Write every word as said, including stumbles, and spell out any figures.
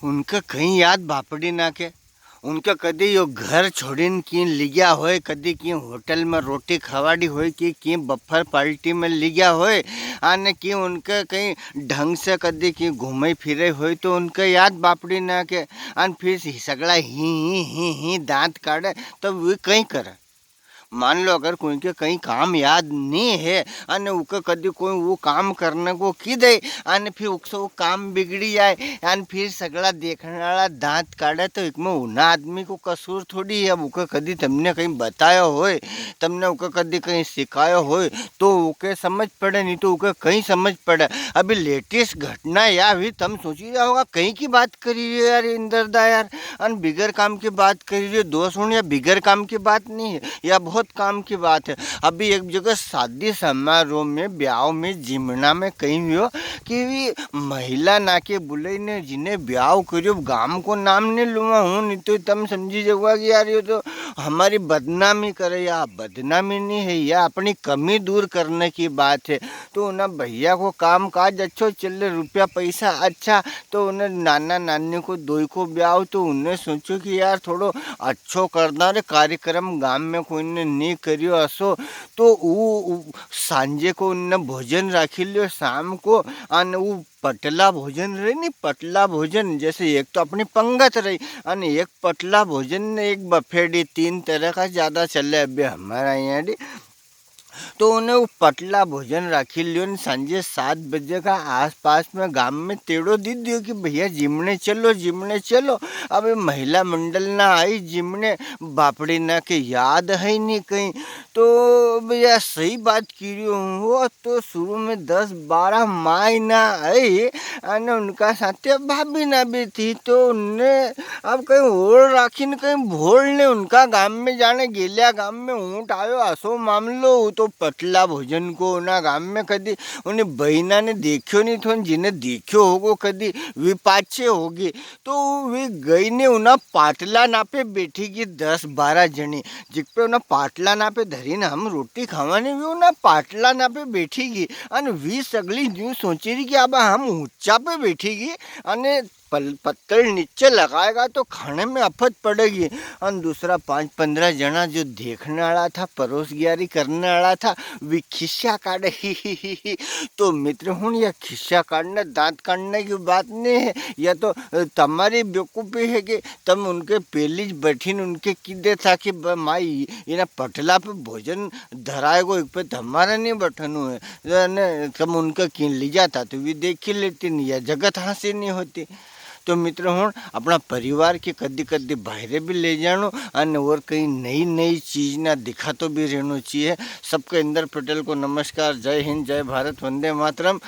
उनके कई याद बापड़ी ना के, उनके कदी यो घर छोड़ीन की लिग्या होय, कदी की होटल में रोटी खवाड़ी होय, कि की बफर पार्टी में लिग्या होय, अने की उनके कई ढंग से कदी की घूमे फिरे होय, तो उनके याद बापड़ी ना के। अन फिर सगळा ही, ही, ही, ही दांत काढ़े, तो वे कई करे। मान लो, अगर कोई के कई काम याद नी है, अने उके कदी कोई वो काम करने को की दे, अने फिर उकसे वो काम बिगड़ी जाए, अने फिर सगळा देखने वाला दांत काढ़े, तो इकमें उना आदमी को कसूर थोड़ी है। अब उके कदी तमने कई बतायो होय, तमने उके कदी कई सिखायो होय, तो उके समझ पड़े, नी तो उके कई समझ पड़े। अभी latest घटना या हुई, तम सोची रहा होगा, कई की बात करी रहे यार इंदर दा यार, अन बिगर काम की बात करी रहे। दोस्त हुण, या बिगर काम की बात नी है, या बहुत काम की बात है। अभी एक जगह शादी समारोह में, ब्याव में, जिमणा में कई हुयो कि वी महिला ना के बुलाई ने जिने ब्याव करियो, गाम को नाम नी लूँगा हूँ, नी तो तम समझी जाओगा कि यार, यो तो हमारी बदनामी करे। या बदनामी नी है, या अपनी कमी दूर करने की बात है। तो उना भैया को काम काज अच्छो चले, रुपया पैसा अच्छा, तो उना नाना नानी को दोई को ब्याव, तो उनने सोचो कि यार, थोड़ो अच्छो करना रे कार्यक्रम, गाम में कोई ने नी करियो असो। तो ऊ, ऊ सांझे को उनने भोजन राखी लियो शाम को, अन ऊ पटला भोजन रे नी, पटला भोजन, जैसे एक तो अपनी पंगत रही, अन एक पटला भोजन ने एक बफेडी, तीन तरह का ज्यादा चले अभी हमारा यहाँ डी। तो उनने वो पटला भोजन राखी लियो ने सांझे सात बजे का आसपास में गाम में तेड़ो दी दियो कि भैया जिमने चलो, जिमने चलो। अब ये महिला मंडल ना आई जिमने, बापड़ी ना के याद है ही नी कई। तो भैया सही बात की रही हूँ, वो तो शुरू में दस बारह माई ना आई, अने उनका साथे भाभी ना भी थी, तो उनने अब कई ओळ राखी ने कई भोळ ने उनका गाम में जाने गेल्या गाम में ऊंट आयो, असो मामलो। वो तो पटला भोजन को उना गाम में कदी उनी बहिना ने देख्यो नी थो, जिने देख्यो होगो कदी वी पाछे होगी। तो वी गई ने उना पाटला ना पे बैठी गई दस बारह जणी, जिक पे उना पाटला ना पे धरी ने हम रोटी खावा ने, वी उना पाटला ना पे बैठी गई। अन वी सगली यूं सोची रही कि अब हम ऊंचा पे बैठी गई, अने पल-, पत्तल नीचे लगाएगा तो खाने में आफत पड़ेगी। अन दूसरा पाँच पन्द्रह जणा जो देखने वाला था, परोसगियारी करने वाला था, वी खिस्सा काढ़े, ही, ही, ही, ही। तो मित्र हुण, या खिस्सा काढ़ने, दांत काढ़ने की बात नी है, या तो, अ, तमारी बेवकूफी है कि तम उनके पेली ज बैठीन उनके किदे था कि ब-, माई, इना पटला पे भोजन धराएगो, एक पे तमारे नी बैठनु है। अने तम उनके किन ली जाता तो वी देखी लेती, नी या जगत हांसी नी होती। तो मित्र हुण, अपना परिवार के कदी कदी बाहरे भी ले जानो अने और कई नई नई चीज ना दिखातो भी रहनो चाहिए। सबके इंदर पटेल को नमस्कार, जय हिंद, जय भारत, वंदे मातरम।